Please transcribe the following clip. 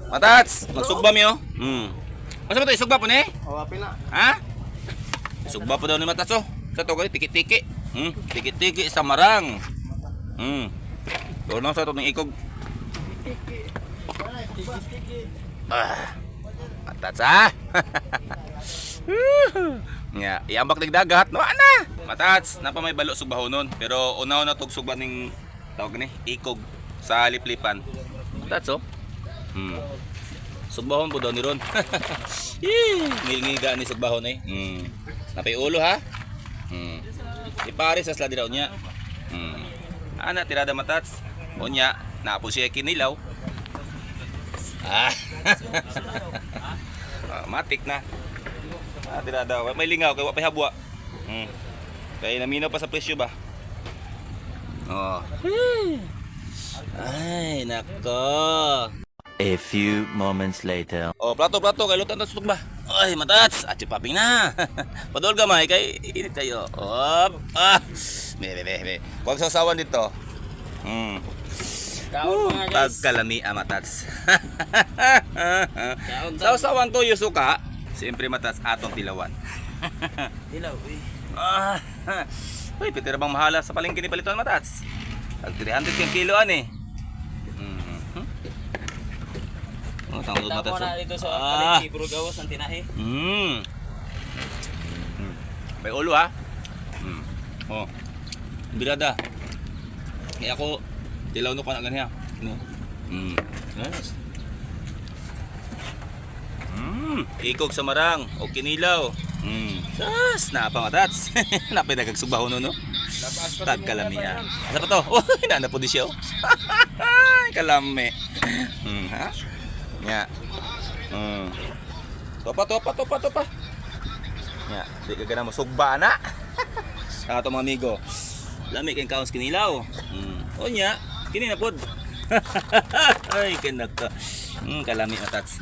Matats, magsugba mi oh. Asa ba to isugba po ni? Oh, apil na. Ha? Sugba po daw ni Matats oh. Sa to gali tiki-tiki. Tiki-tiki sa marang. Doon lang sa to ng ikog. Ah. Matats ah. Nga, iambak nig dagat, no ana. Matats, napa may balo sugbahonon, pero unaw na tog sugba ning tawag ni ikog sa liplipan. Matats oh. Sugbahon po daw ni Ron. Yee, ngilngiga ni sugbahon eh. Napay ulo ha. Ipare sa sladi daw niya. Ana tirada matats. Unya, naapo siya kinilaw. Ah. Ah, matik na. Ah, tirada. May lingaw kay wa pay habwa. Kay naminaw pa sa presyo ba? Oh. Ay, nako. A few moments later. Oh, plato plato kay lutan ta ba. Ay, matats. Atyo paping na. Padol gamay kay init kayo. Op. Ah. Be be be. Be. Huwag sasawan dito. Kaon mga guys. Pagkalami ah, matats. Kaon ta. Sausawan to yusuka. Siyempre matats atong tilawan. Dilaw eh. Ah. Uy, pwede ra bang mahala sa palengke ni paliton matats? Tag 300 kang kilo ani. Oh, tangod Kita matats. mo Oh. na dito sa Ah. palengke, puro gawas ang tinahi. May ulo ha. Oh. Birada. Kaya ako tilaw no kana ganiya. Ano? Yes. Ikog sa marang o kinilaw. Sas, napa matats. Napay nagagsugbaho no no. Tag kalami ah. Asa pa to? Oh, nana po di siya. Oh. Kalami. Ha? Nya. Topa, topa, topa, topa. Nya, di ka gana mo sugba na. Ang ato mga amigo. Lami kay kaons kinilaw. O nya, kini na pod. Ay, kanaka. Kalami na tats.